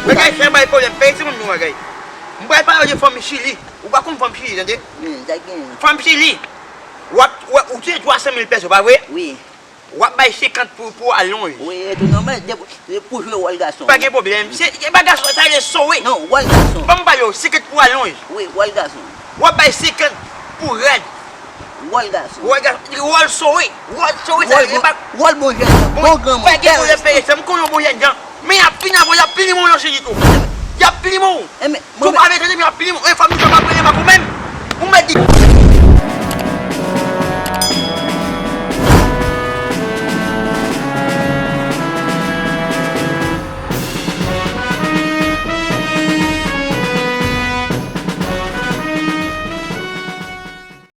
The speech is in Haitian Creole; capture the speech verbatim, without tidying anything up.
Bagay sa bay pwoblèm, peye timoun nou bagay. M pral pale de fanm Chili. Ou pa konn fanm Chili, tande? Men, sa genyen. Fanm Chili. W ap, w ap, ou touye twa san mil pèso, pa vre? Wi. W ap bay senkant pou, pou alonj. Wi, e tou nòmal, de, de pou jwe wòl gason. Pa gen pwoblèm. Se, se pa gason, sa vle sowe. Non, wòl gason. Ban m pale w, senkant pou alonj. Wi, wòl gason. W ap bay senkant pou rad. Wòl gason. Wòl gason, wòl sowe. Wòl sowe, sa Wòl vle bon, pa. wòl bon jèn. Bon granmoun. Pa gen Bèl pwoblèm, peye resto. Sa m konnen w bon jèn jan. Men y ap fini avè w, y ap fini mwen yon cheri tou. Y ap fini mwen. E men, Tou mwen